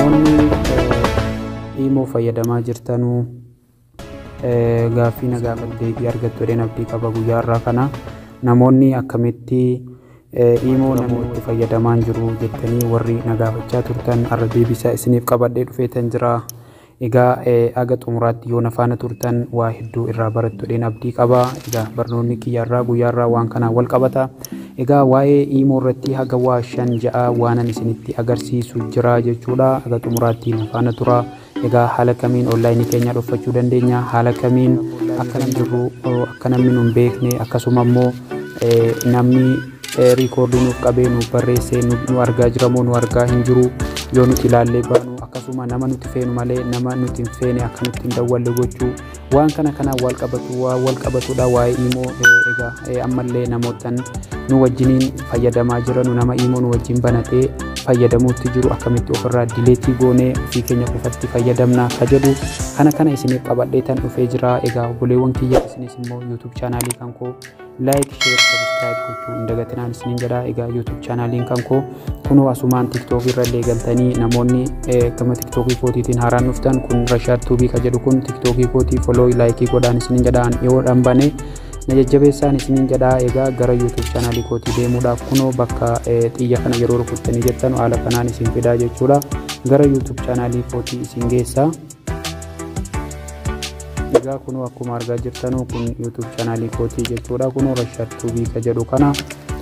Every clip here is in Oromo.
Namoonni Imo fayyadamaa jirtanuu gaaffii na gaafadhu deebii argattu jedheen abdii qaba. Guyyaa har'aa kana namoonni akkamitti Imo namni itti fayyadamaa hin jiru jettanii warri na gaafachaa turtan, har'a deebisaa isiniif qabadhee dhufeetan jira. Egaa aga xumuraatti yoo na faana turtan waa hedduu irraa barattu jedheen abdii qaba. Egaa barnoonni kiyya irraa guyyaa irraa waan kanaan wal qabata. Egaa waa'ee Imo irratti haga waa shan ja'a waanan isinitti agarsiisu jira jechuudha. Aga xumuraatti na faana tura. Egaa haala kamiin onlaayinii keenya dhokfachuu dandeenya? Haala kamiin akka namni jirru akka namni nu hin beekne, akkasuma immoo namni riikoordii nuuf qabee nuuf barreessee nu argaa jira moo nu argaa hin jiru yoo nuti ilaallee baanu, akkasuma nama nuti feenu malee nama nuti hin feene akka nuti hin dawwalle gochuu, waan kana kanaan wal qabatu, waan wal qabatudha waa'ee Imo. Egaa ammallee namootan nu wajjiniin fayyadamaa jiranu, nama Imo nu wajjin banatee fayyadamuutti jiru akkamitti ofirraa delete goonee ofii keenya qofatti fayyadamna ka jedhu kana kana isiniif qabadhee tan dhufee jira. Egaa obboleewwan kiyya, isinis immoo YouTube chaanaalii kan koo like, share, subscribe gochuu hin dagatinaan isiniin jedha. Egaa YouTube chaanaaliin kan koo kunoo asumaan TikTok irra illee galtanii, namoonni gama TikTokii kootiitiin haaraan dhuftan, kun Rashaad Tuubii ka jedhu kun TikTokii kootii, follow, like godhaan isiniin jedha. Dhiyoodhaan banee na jajjabeessaan isiniin jedha. Egaa gara YouTube chaanaalii kootii deemuudhaaf kunoo bakka xiyya kana yeroo rukuttanii jettan haala kanaan isin fidaa jechuudha. Gara YouTube chaanaalii kootii isin geessa. Egaa kunoo akkuma argaa jirtanu kun YouTube chaanaalii kootii jechuudha. Kunoo Rashaad Tuubii ka jedhu kana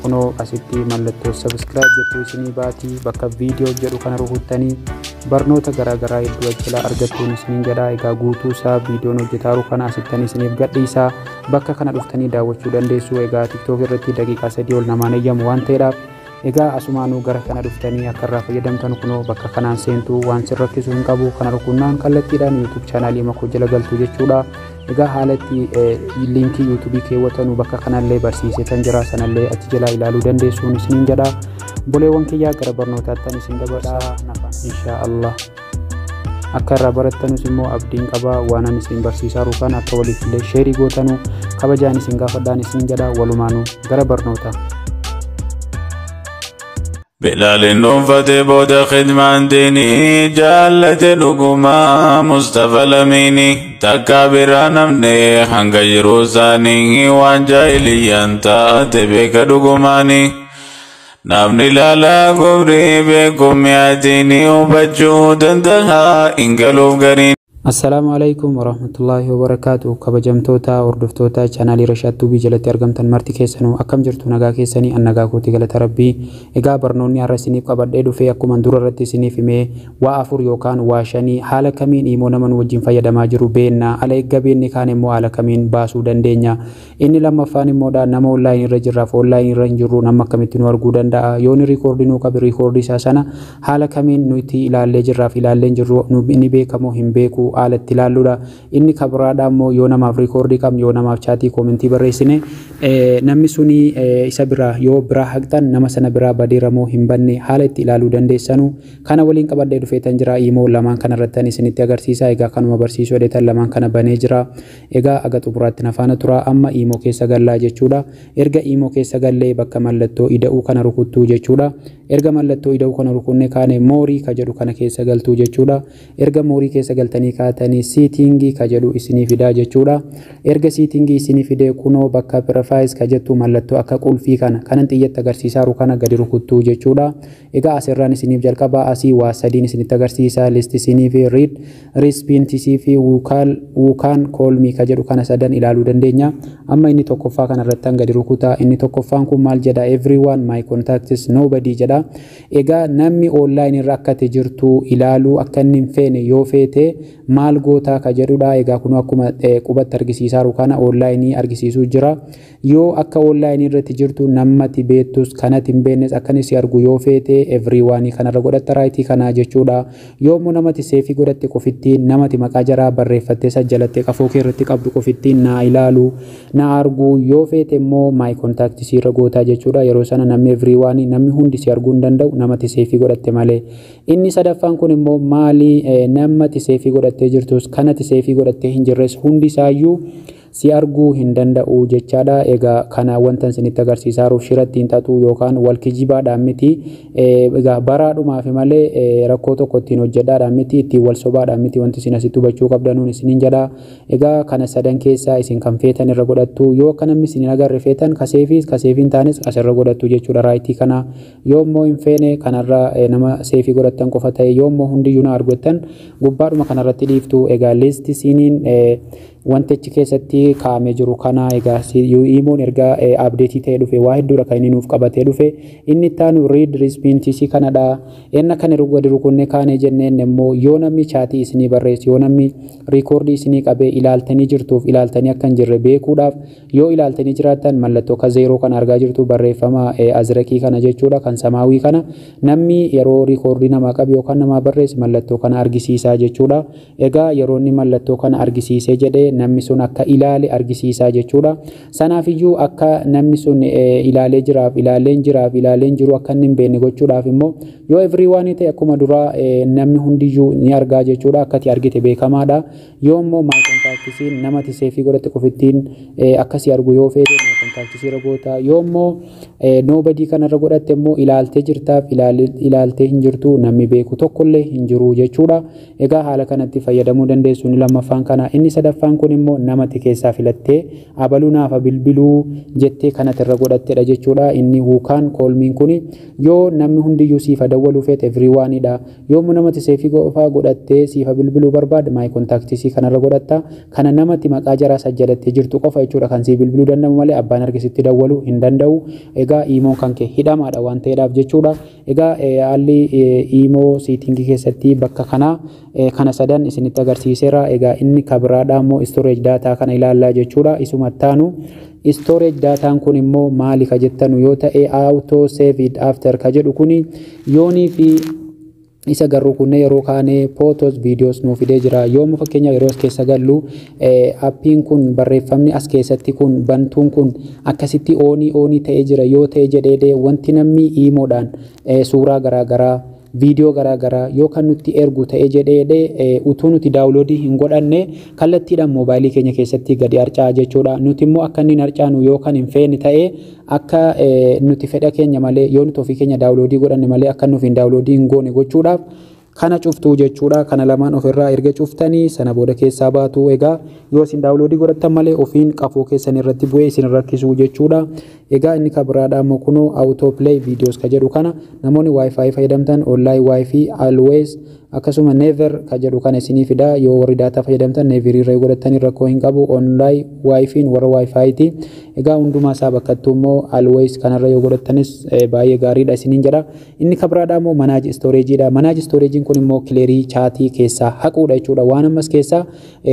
kunoo asitti mallattoo subscribe jettuu isinii baatii, bakka viidiyoo jedhu kana rukuttanii barnoota garaagaraa hedduu achilaa argattuun isiniin jedha. Egaa guutuu isaa viidiyoon hojjetaaru kana asittanii isiniif gadhiisaa, bakka kana dhuftanii daawwachuu dandeessu. Egaa TikTok irratti daqiiqaa 3 ol namaan eeyyamu waan ta'eedhaaf, egaa asumaanuu gara kana dhuftanii akka irraa fayyadamtan kunoo bakka kanaan seentuu, waan sin rakkisu hin qabu. Kana rukunnaan kallattiidhaan YouTube chaanaalii makoo jala galtu jechuudha. Egaa haala itti liinkii YouTubeii keewwatanu bakka kanallee barsiisetan jira, sanallee achi jalaa ilaaluu dandeessuun isiniin jedha. Obboleewwan kiyyaa, gara barnootaattan isin dabarsaa. Inshaa Allah akka irraa barattanus immoo abdiin qaba. Waanan isin barsiisaa kan akka waliif illee share gootanu kabajaan isin gaafadhaan isin jedha. Walumaanuu gara barnoota. Bilaalin dhuunfatee booda khidmaan diinii jaallate dhugumaa Mustafa Lamiini, takkaa biraa namne hanga yeroo isaanii waan jaahiliyyaan taate beeka dhugumaanii. Namni ilaalaa gobrii beekumyaatiin hubachuu danda'a hin galuuf gariin. Assalaamu alaikum warahmatullaahi wabarakaatu. Kabajamtoota hordoftoota chaanaalii Rashaad Tuubii jalatti argamtan marti keessanuu, akkam jirtu? Nagaa keessanii? An nagaa kooti, galata Rabbii. Egaa barnoonni har'a isiniif qabadhee dhufee akkuma dura irratti isiniif himee waa afur yookaan waa shanii, haala kamiin Imo nama nu wajjin fayyadamaa jiru beenna, ala eegga beenne kaan immoo haala kamiin baasuu dandeenya, inni lammaffaan immoodha nama onlaayinii irra jirraaf onlaayinii irra hin jirru nama akkamitti nu arguu danda'a, yoo ni riikoordii nuu qabe riikoordii isaa sana haala kamiin nuti ilaallee jirraaf ilaallee hin jirru ni beekamoo hin beeku haala itti ilaalluudha. Inni kabiraadha immoo yoo namaaf riikoordii qabnu, yoo namaaf chaatii koomentii barreessine, namni suni isa biraa yoo biraa haqxan nama sana biraa badeera moo hin banne haala itti ilaaluu dandeessanu kana waliin qabadhee dhufeetan jira. Imo lamaan kana irrattan isinitti agarsiisa. Egaa kanuma barsiisuu hedheetan lamaan kana banee jira. Egaa aga xumuraatti na faana tura. Amma Imo keessa gallaa jechuudha. Erga Imo keessa gallee bakka mallattoo ida'uu kana rukuttuu jechuudha. Erga mallattoo ida'uu kana rukunne kaane more ka jedhu kana keessa galtuu jechuudha. Erga more keessa galtanii kaatanii setting ka jedhu isinii fidaa jechuudha. Erga setting isinii fidee kunoo bakka privacy ka jettu mallattoo akka qulfii kana kanan xiyyatti agarsiisaaru kana gadi rukuttuu jechuudha. Egaa asirraan isiniif jalqaba asii waa sadiin isinitti agarsiisa: last seen fi read receipts fi who can call me ka jedhu kana sadan ilaaluu dandeenya. Amma inni tokkoffaa kana irratti gadi rukutaa. Inni tokkoffaan kun maal jedha? Everyone, my contacts, nobody jedha. Egaa namni online irra akka ati jirtu ilaaluu akka inni hin feene yoo feete maal gootaa ka jedhudha. Egaa kun akkuma qubatti argisiisaaru kana online argisiisuu jira. Yoo akka online irratti jirtu namatti beektus kanatti hin beeknes akka inni si argu yoo feete everyone kanarra godhatta, right kanaa jechuudha. Yoo immoo namatti save godhatte qofitti, namatti maqaa jaraa barreeffattee sajjalattee qafoo kee irratti qabdu qofitti naa ilaalu na argu yoo feete immoo my contacts irra gootaa jechuudha. Yeroo sana namni everyone, namni hundi si arguu hin danda'u namatti save godhatte malee. Inni sadaffaan kun immoo maali? Namatti save godhattee jirtus kanatti save godhattee hin jirres hundi isaayyuu si arguu hin danda'u jechaadha. Egaa kana wanta isinitti agarsiisaa jiruuf shiratti hin xaxuu yookaan wal kijibaadhaan miti. Egaa baraadhumaaf malee rakkoo tokko ittiin hojjedhaadhaan miti, ittiin wal sobaadhaan miti wanti isin asitti hubachuu qabdanuun isiniin jedha. Egaa kana sadan keessaa isin kan feetan irra godhattu. Yoo akka namni isin hin agarre feetan kaseefis kaseefii hin taanes asirra godhattu jechuudha right kana. Yoo immoo hin feene kanarra nama save godhattan qofa ta'e, yoo immoo hundiyyuu na argattan gubbaadhuma kanarratti dhiiftu. Egaa last seeniin wantichi keessatti kaa'amee jiru kana. Egaa iimoon erga update ta'ee dhufe waa hedduudha kan inni nuuf qabatee dhufe. Inni itti aanu read receipts kanadha. Enna kan gadi rukunne kaanee jenneen immoo yoo namni chat isinii barreessu, yoo namni record isinii qabee ilaaltanii jirtuuf ilaaltanii akka hin jirre beekuudhaaf, yoo ilaaltanii jiraattan mallattoo akka zeeroo kan argaa jirtu, barreeffama azraqii kana jechuudha, kan samaawii kana, namni yeroo record namaa qabu yookaan namaa barreesse mallattoo kana argisiisaa jechuudha. Egaa yeroo inni mallattoo kana argisiisee jedhee namni sun akka ilaale argisiisaa jechuudha. Sanaafiyyuu akka namni sun ilaalee jiraaf ilaaleen jiraaf ilaaleen jiru akka inni hin beekne gochuudhaaf immoo yoo everyone ta'e akkuma duraa namni hundiyyuu ni argaa jechuudha, akka ati argite beekamaadha. Yoo immoo my contactsiin nama ati save godhatte qofittiin akkasii argu yoo feete my contacts irra goota. Yoo immoo nobody kanarra godhatte immoo ilaaltee jirtaaf ilaaltee hin jirtu namni beeku tokkollee hin jiru jechuudha. Egaa haala kanatti fayyadamuu dandeessu. Inni lammaffaan kana. Inni sadaffaan kun immoo namatti keessaa filattee abaluu naafa bilbiluu jettee kanatti irra godhattedha jechuudha. Inni who can call meiin kun yoo namni hundiyyuu siifa dawwaluu feete everyoneidha. Yoo immoo namatti save qofaa godhattee siifa bilbiluu barbaade my contacts kanarra godhatta. Kana namatti maqaa jaraa sajjalattee jirtu qofa jechuudha kan sii bilbiluu danda'u malee abbaan argisitti dawwaluu hin danda'u. Egaa iimoon kan kee hidhamaadha waan ta'eedhaaf jechuudha. Egaa haalli iimoo setting keessatti bakka kanaa kana sadan isinitti agarsiiseera. Egaa inni kabiraadha immoo storage data kana ilaallaa jechuudha. Isuma taanu storage dataan kun immoo maali ka jettanu yoo ta'e, auto saved after ka jedhu kuni yoonii fi isa garuu kunne yeroo kaane photos, videos nuu fidee jira. Yoomuu fakkeenyaaf yeroo as keessa gallu appiin kun, barreeffamni as keessatti kun, bantuun kun akkasitti on on ta'ee jira yoo ta'e jedhee, wanti namni iimoodhaan suuraa garaagaraa, viidiyoo garaagaraa yoo kan nutti ergu ta'e jedhee, utuu nuti download hin godhanne kallattiidhaan moobaayilii keenya keessatti gadi harca'a jechuudha. Nuti immoo akka inni hin harcaanu yoo kan hin feene ta'e, akka nuti fedha keenya malee, yoo nuti ofii keenya download godhanne malee akka nuuf hin download hin goone gochuudhaaf kana cuftuu jechuudha. Kana lamaan ofirraa erga cuftanii sana booda keessaa baatu. Egaa yoo isin download godhattan malee ofiin qafoo keessan irratti bu'ee isin rakkisuu jechuudha. Egaa inni kabiraadha immoo kunoo auto play videos ka jedhu kana namoonni wifi fayyadamtan online wifi always akkasuma never ka jedhu kana isinii fida. Yoo warri data fayyadamtan never irra godhatanii rakkoo hin qabu. Online wifiin warra wifiiti. Egaa hundumaa isaa bakkattuu immoo always kanarra yoo godhattanis baay'ee gaariidha isiniin jedha. Inni kabiraadha immoo manage storageiidha. Manage storageiin kun immoo clear chat keessaa haquudha jechuudha. Waan ammas keessaa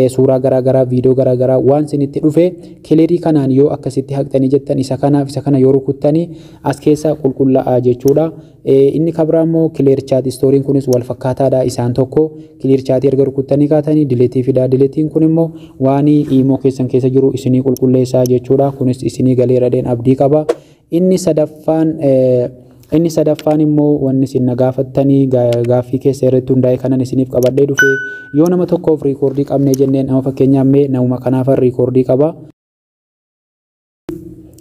suuraa garaagaraa, viidiyoo garaagaraa waan isinitti dhufe clear kanaan yoo akkasitti haqxanii jettan, isa kanaaf isa kana yoo rukuttanii as keessa qulqullaa'aa jechuudha. Inni kabiraa immoo clear chat historyiin kunis wal fakkaataadha isaan tokko. Clear chat erga rukuttanii kaatanii delete fidaa. Deleteiin kun immoo waan iimoo keessan keessa jiru isinii qulqulleessaa jechuudha. Kunis isinii galeera deen abdii qaba. Inni sadaffaan immoo wanni isin na gaafattanii gaaffii keessa irratti hundaa'e kanan isiniif qabadhee dhufe, yoo nama tokkoof record qabnee jenneen, nama fakkeenyaaf mee namuma kanaafan record qaba.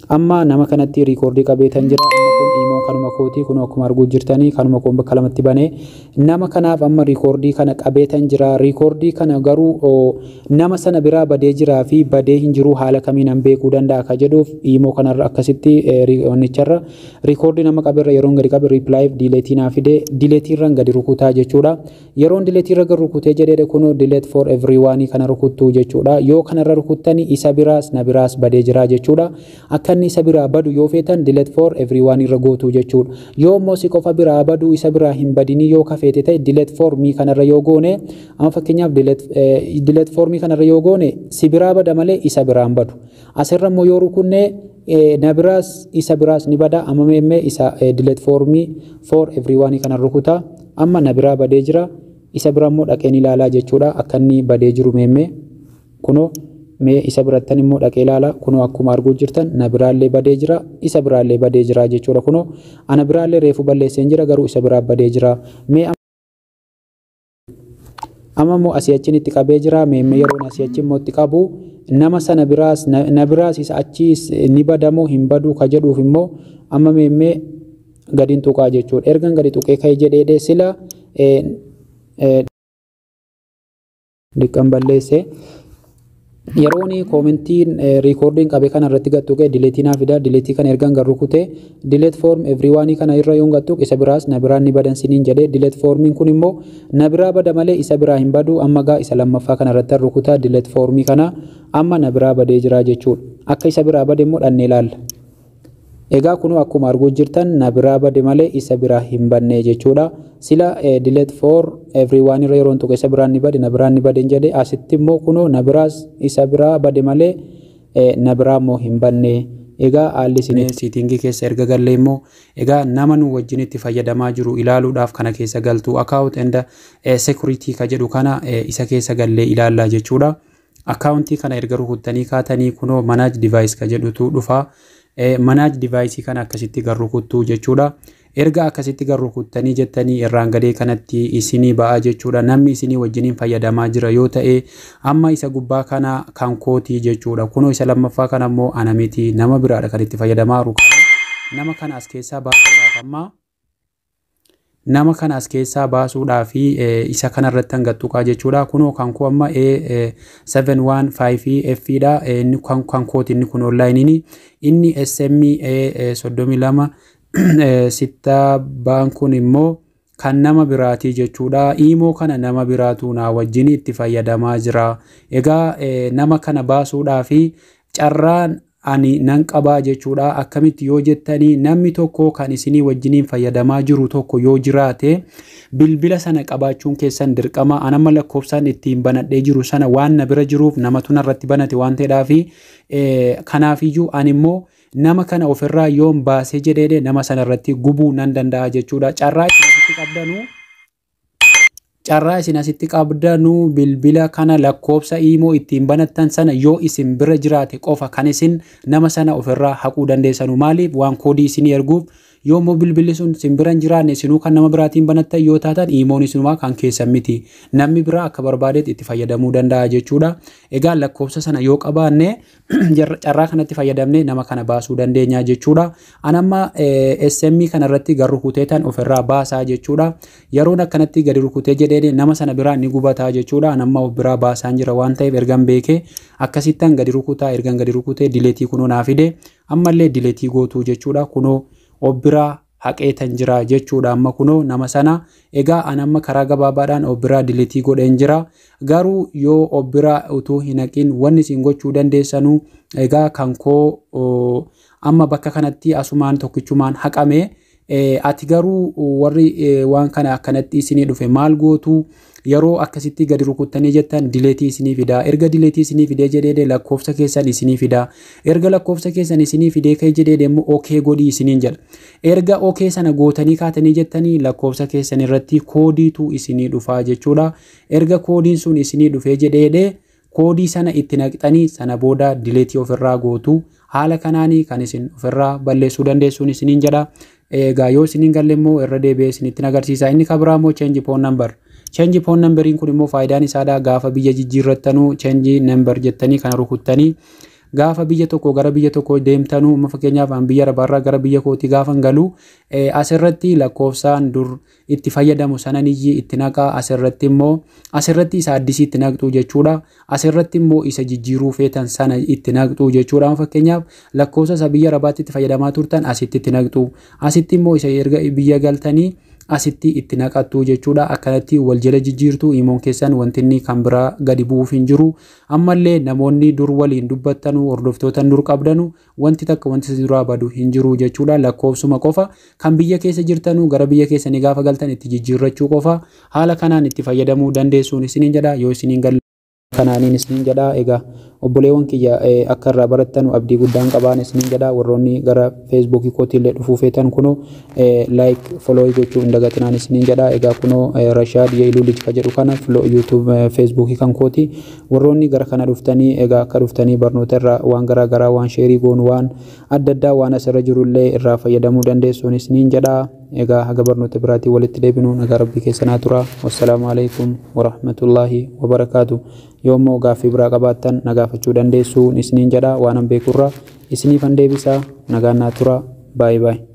Amma nama kanatti record qabeetan jira. Amma kun iimoon kanuma kooti, kun akkuma arguu jirtanii kanuma koon bakka lamatti banee nama kanaaf amma record kana qabeetan jira. Record kana garuu nama sana biraa badee jiraa fi badee hin jiru haala kamiin an beekuu danda'a ka jedhuuf, iimoo kanarra akkasitti wannicharra record nama qabeerra yeroon gadi qabe reply delete naa fide. Deleteiirran gadi rukutaa jechuudha. Yeroon deleteiirra gadi rukutee jedhee kunoo delete for everyone kana rukuttuu jechuudha. Yoo kanarra rukuttanii isa biraas na biraas badee jira jechuudha. Akka inni isa biraa badu yoo feetan delete for everyone irra gootu jechuudha. Yoo immoo si qofa biraa badu, isa biraa hin badinii yoo kafeete ta'e, delete for me kanarra yoo goone, amma fakkeenyaaf delete for me kanarra yoo goone si biraa bada malee isa biraan badu. Asirra immoo yoo rukunne na biraas isa biraas ni bada. Amma meemmee isa delete for me for everyone kana rukuta. Amma na biraa badee jira. Isa bira immoo dhaqeen ilaalaa jechuudha akka inni badee jiru. Meemmee kunoo mee isa birattan immoo dhaqee ilaala. Kunoo akkuma arguu jirtan na biraallee badee jira, isa biraallee badee jira jechuudha. Kunoo ana biraallee reefu balleesseen jira, garuu isa biraa badee jira. Mee amma immoo asii achiin itti qabee jira. Meemmee yeroon asii achi immoo itti qabu Nama sana biraas na biraas isa achiis ni badamoo hin baduu ka jedhuuf immoo amma meemmee gadi tuqaa jechuudha. Ergan gadi tuqee ka'e jedhee sila diqqan balleesse. Yeroon commentiin recordiin qabe kana irratti gad tuqee deleteii naa fida. Deleteii kana ergan gad rukute, delete from everyone kana irra yoon gad tuqe, isa biraas na biraan ni badan siniin jedhee. Delete fromiin kun immoo na biraa bada malee isa biraa hin badu. Amma gaa isa lammaffaa kana irratti rukuta delete fromii kana, amma na biraa badee jira jechuudha. Akka isa biraa bade immoo dhannee ilaalla. Egaa kunuu akkuma arguu jirtan na biraa bade malee isa biraa hin banne jechuudha. Sila delete for everyone irra yeroon tuqe isa biraan ni bade, na biraan ni bade jedhe. Asitti immoo kunoo na biraas isa biraa bade malee na biraa immoo hin banne. Egaa haalli isin settingii keessa erga gallee immoo, egaa nama nu wajjin itti fayyadamaa jiru ilaaluudhaaf kana keessa galtu. Account and security ka jedhu kana isa keessa gallee ilaallaa jechuudha. Accountii kana erga rukuttanii kaatanii, kunoo manage device ka jedhutu dhufa. Manage device kana akkasitti gar rukuttuu jechuudha. Erga akkasitti gar rukuttanii jettanii, irraan gadee kanatti isinii ba'a jechuudha. Namni isinii wajjiniin fayyadamaa jira yoo ta'e, amma isa gubbaa kana kan kootii jechuudha. Kunoo isa lammaffaa kana immoo ana miti, nama biraadha kan itti fayyadamaa jiru. Nama kana as keessaa baasuudhaaf, amma nama kana as keessaa baasuudhaaf isa kanarratti hanga tuqaa jechuudha. Kunoo kan koo amma A715 F dha. Inni kan kooti, inni kun onlineiin. Inni SMA 32 sitta baan kun immoo kan nama biraatii jechuudha. Imoo kana nama biraatu naa wajjin itti fayyadamaa jira. Egaa nama kana baasuudhaaf carraan ani nan qabaa jechuudha. Akkamitti yoo jettanii, namni tokko kan isinii wajjiniin fayyadamaa jiru tokko yoo jiraate, bilbila sana qabaachuun keessan dirqama. Anamma lakkoofsaan ittiin banadhee jiru sana waan na bira jiruuf, namatu narratti banate waan ta'eedhaafi, kanaafiyyuu ani immoo nama kana ofirraa yoon baasee jedhee nama sana irratti gubuu nan danda'a jechuudha. Carraa isin asitti qabdanuu bilbila kana lakkoofsa iimoo ittiin banattan sana yoo isin bira jiraate qofa kan isin nama sana ofirraa haquu dandeessanu. Maaliif? Waan koodii isinii erguuf. Yoo immoo bilbilli sun isin bira hin jiraanne, isinuu kan nama biraatiin banattan yoo taatan, iimoon isinumaa kan keessan miti, namni biraa akka barbaadetti itti fayyadamuu danda'a jechuudha. Egaa lakkoofsa sana yoo qabaanne, carraa kanatti fayyadamne nama kana baasuu dandeenya jechuudha. Anamma SM kanarratti gar rukuteetan ofirraa baasaa jechuudha. Yeroon akkanatti gadi rukutee jedhee, nama sana biraa ni gubataa jechuudha. Anamma of biraa baasaan jira waan ta'eef, ergan beekee akkasittan gadi rukutaa. Ergan gadi rukutee deleteii kunoo naa fide. Ammallee deleteii gootuu jechuudha. Kunoo of biraa haqeetan jira jechuudha amma kunoo nama sana. Egaa an amma karaa gabaabaadhaan of biraa deleteii godheen jira. Garuu yoo of biraa utuu hin haqin wanni isin gochuu dandeessanuu, egaa kan koo amma bakka kanatti asumaan tokkichumaan haqame. Ati garuu warri waan kana akkanatti isinii dhufe maal gootu? Yeroo akkasitti gadi rukuttanii jettan, deleteii isinii fida. Erga deleteii isinii fidee jedhee, lakkoofsa keessan isinii fida. Erga lakkoofsa keessan isinii fidee ka'e jedhee immoo, okay godhii isiniin jedha. Erga okay sana gootanii kaatanii jettanii, lakkoofsa keessan irratti koodiitu isinii dhufaa jechuudha. Erga koodiin sun isinii dhufee jedhee, koodii sana itti naqxanii, sana booda deleteii ofirraa gootu. Haala kanaanii kan isin ofirraa balleessuu dandeessuun isiniin jedha. Egaa yoo isiniin galle immoo irra deebi'ee isinitti agarsiisa. Inni kan biraa immoo change phone number. Change phone numberiin kun immoo faayidaan isaadha, gaafa biyya jijjiirrattanuu change number jettanii kana rukuttanii, gaafa biyya tokko gara biyya tokko deemtanuu, amma fakkeenyaaf an biyya Arabaarraa gara biyya kootii gaafa galu, asirratti lakkoofsaan dur itti fayyadamu sananiyyi itti naqaa. Asirratti immoo asirratti isa addisii itti naqxuu jechuudha. Asirratti immoo isa jijjiiruu feetan sana itti naqxuu jechuudha. Amma fakkeenyaaf lakkoofsa isa biyya Arabaatti itti fayyadamaa turtan asitti itti naqxu. Asitti immoo isa erga biyya galtanii asitti itti naqattu jechuudha. Akkanatti wal jala jijjiirtu. Imoon keessan wanti inni kan biraa gadi bu'uuf hin jiru. Ammallee namoonni dur waliin dubbattanu, hordoftootan dur qabdanu, wanti takka wanti duraa badu hin jiru jechuudha. Lakkoofsuma qofa kan biyya keessa jirtanu gara biyya keessanii gaafa galtan itti jijjiirrachuu qofa. Haala kanaan itti fayyadamuu dandeessuun isiniin jedha. Yoo isiniin galle kanaaniin isiniin jedha. Egaa obboleewwan kiyya, akka irraa barattanu abdii guddaan qabaan isiniin jedha. Warroonni gara Facebookii kootiillee dhufuu feetan, kunoo like, follow gochuu hin dagatinaan isiniin jedha. Egaa kunoo Rashaad Yeiluu Lij ka jedhu kana YouTube, Facebookii kan kooti. Warroonni gara kana dhuftanii, egaa akka dhuftanii barnoota irraa waan garaa garaa, waan shareii goonu, waan adda addaa, waan asirra jirullee irraa fayyadamuu dandeessuun isiniin jedha. Egaa haga barnoota biraatii walitti deebinu, nagaa rabbii keessanaa tura. Wassalaamu alaikum warahmatullaahi wabarakaatu. Yoommoo gaaffii biraa qabaattan na gaafachuu gaafachuu dandeessu isiniin jedha. Waan an beekurraa isiniifan deebisaa. Nagaan naa tura. Baay'ee baay'ee.